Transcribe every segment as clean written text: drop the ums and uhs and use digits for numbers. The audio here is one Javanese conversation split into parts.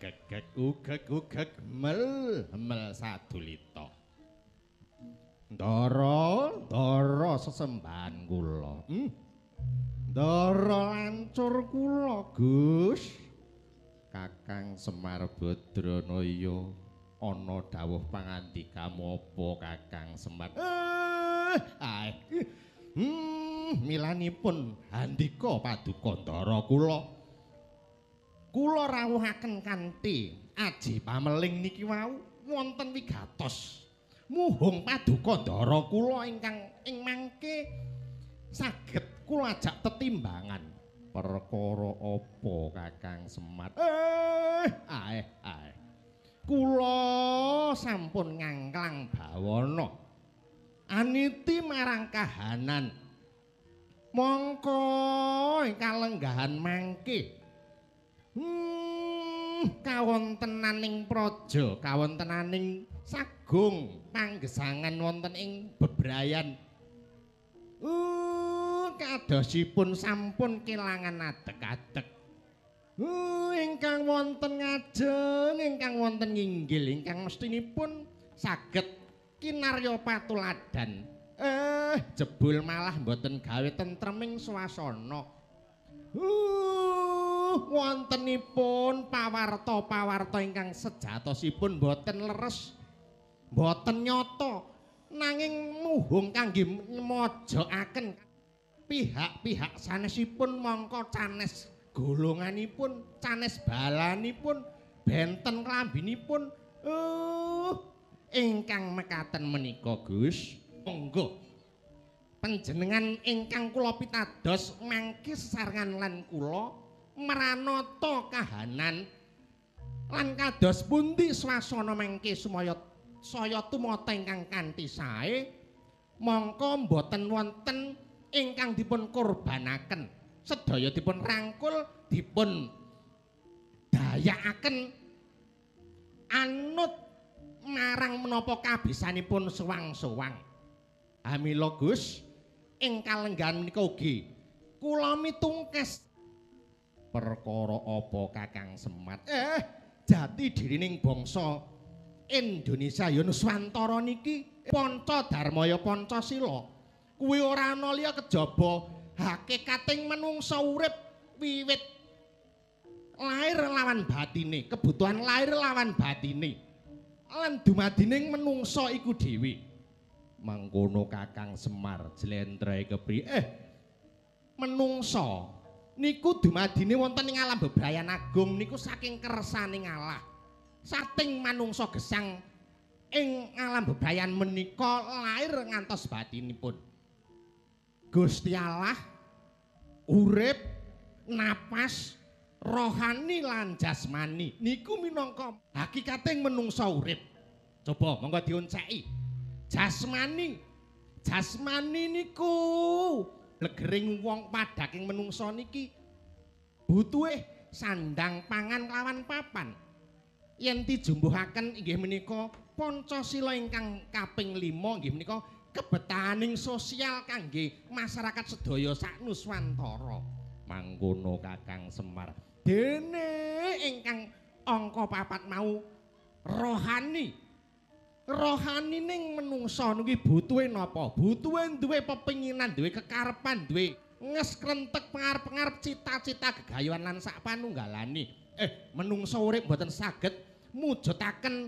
Gek gek ugek ugek mel mel sadulita. Ndara ndara sesembahan kula. Ndara lancur kula, Gus. Kakang Semar Badranaya ana dawuh pangandikamu apa Kakang Semar? Milanipun handika paduka ndara kula. Kula rawuhaken kanthi aji pameling niki wau wonten wigatos. Muhung paduka ndara kula ingkang ing mangke saged kula ajak tetimbangan. Perkara apa Kakang Semar? Kula sampun ngangklang bawana aniti marang kahanan. Mongko ing kalenggahan mangke kawontenaning praja, kawontenaning sagung panggesangan wonten ing bebrayan. Kadosipun sampun kelangan adeg-adeg. Ingkang wonten ngajeng, ingkang wonten nginggil, ingkang mestinipun saged kinarya patuladan. Jebul malah mboten gawe tentreming swasana. Wontenipun pawarta-pawarta ingkang sejatosipun mboten leres, mboten nyata, nanging muhung kangge mojokaken pihak-pihak sanesipun mongko sanes golonganipun, sanes balanipun, benten klambinipun. Ingkang mekaten menika Gus, monggo panjenengan ingkang kula pitados mangke sesarengan lan kula mranata kahanan lan kados pundi swasana mangke sumaya saya tumata ingkang kanthi sae, mongko mboten wonten ingkang dipun korbanaken, sedaya dipun rangkul, dipun dayakaken anut marang menapa kabisanipun suwang-suwang. Amila Gus, ing kalenggahan menika ugi kula mitungkes perkara apa Kakang Semar? Jati dirining bangsa Indonesia ya Nuswantara niki Panca Dharmaya Pancasila kuwi ora ana liya kejaba hakikating menungsa urip wiwit lahir lawan batine, kebutuhan lahir lawan batine lan dumadining menungsa iku dhewe. Mangkono Kakang Semar jlentreh kepriye? Menungsa niku dumadine wonten ing alam bebrayan agung niku saking kersaning Allah. Sating manungsa gesang ing alam bebrayan menika lahir ngantos batinipun. Gusti Allah urip, napas, rohani lan jasmani niku minangka hakikating menungsa urip. Coba monggo dionceki. Jasmani, jasmani niku legering wong padaking menungsa niki butuhe sandang pangan lawan papan. Yen dijumbuhaken inggih menika Pancasila ingkang kaping 5 inggih menika kebetahaning sosial kangge masyarakat sedaya sak nuswantara. Mangkono Kakang Semar. Dene ingkang angka 4 mau rohani. Rohani ning menungsa niki butuhe napa? Butuhe duwe pepinginan, duwe kekarepan, duwe ngeskrentek pengarep-pengarep cita-cita gegayuhan lan sak panunggalane. Menungsa urip mboten saged mujudaken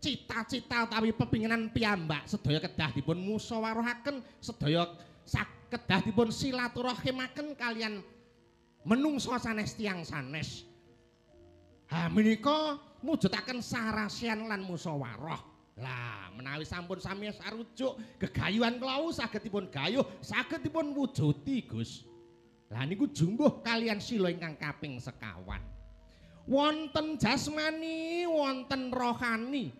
cita-cita utawi pepinginan piyambak, sedaya kedah dipun musyawarahaken, sedaya kedah dipun silaturahimiaken kalian menungsa sanes tiyang sanes. Ha menika mujudaken sarasian lan musyawarah. Lah menawi sampun sami sarujuk gegayuhan kula saged dipun gayuh, saged dipun wujudi, Gus. Lah niku jumbuh kalian sila ingkang kaping sekawan. Wonten jasmani, wonten rohani.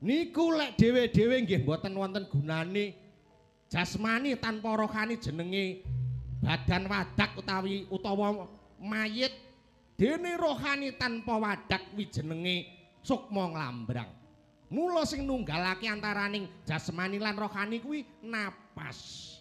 Niku lek dhewe-dhewe nggih mboten wonten gunane. Jasmani tanpa rohani jenenge badan wadak utawi utawa mayit. Dene rohani tanpa wadak kuwi jenenge sukma nglambrang. Mula sing nunggalake antaraning jasmani lan rohani kuwi napas.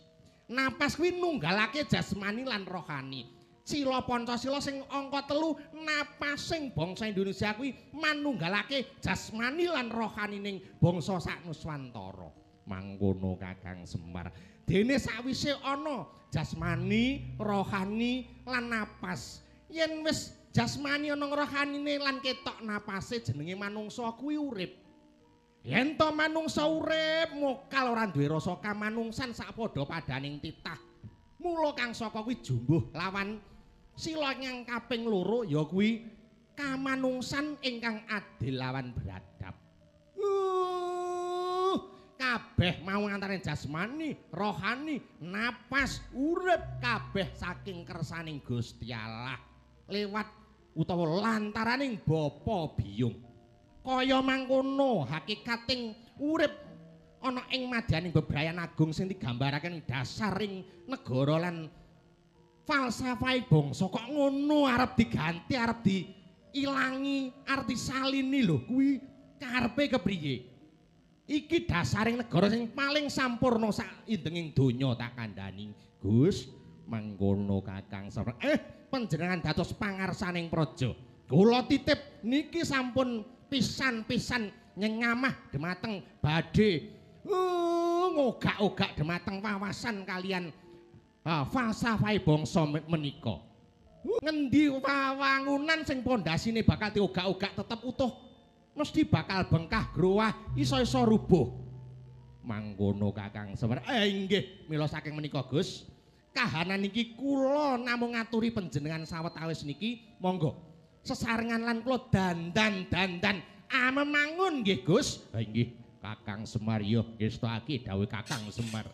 Napas kuwi nunggalake jasmani lan rohani. Sila Pancasila sing angka 3 napasing bangsa Indonesia kuwi manunggalake jasmani lan rohanining bangsa sak Nuswantara. Mangkono Kakang Semar. Dene sakwise ana jasmani, rohani lan napas. Yen wis jasmani ana rohanine lan ketok napase jenenge manungsa kuwi urip. Yen to manungsa urip mokal ora duwe rasa kamanungsan sak padha padaning titah. Mula Kang Saka kuwi jumbuh lawan sila ingkang kaping 2 ya kuwi kamanungsan ingkang adil lawan beradab. Kabeh mau antaraning jasmani, rohani, napas, urip kabeh saking kersaning Gusti Allah lewat utawa lantaraning bapa biyung. Kaya mangkono hakikating urip ana ing madyaning bebrayan agung sing digambarake dasaring negara lan falsafah bangsa kok ngono arep diganti, arep diilangi, arep disalini lho kuwi karepe kepriye? Iki dasaring negara sing paling sampurna sak indenging donya tak kandhani. Gus, mangkono Kakang Semar. Panjenengan dados pangarsaning praja. Kula titip niki sampun pisan-pisan nyengamah dhumateng badhe ngogak-ogak dhumateng wawasan kalian falsafah bangsa menika. Ngendi wawangunan sing pondasine bakal diogak-ogak tetep utuh, mesti bakal bengkah growah, iso-iso rubuh. Mangkono Kakang Semar. Inggih, mila saking menika Gus, kahanan niki kula namung ngaturi panjenengan sawetawis niki, monggo sesarengan lan kula dandan-dandan amemangun nggih Gus. Inggih Kakang Semar, yo ngestokake dawuh Kakang Semar.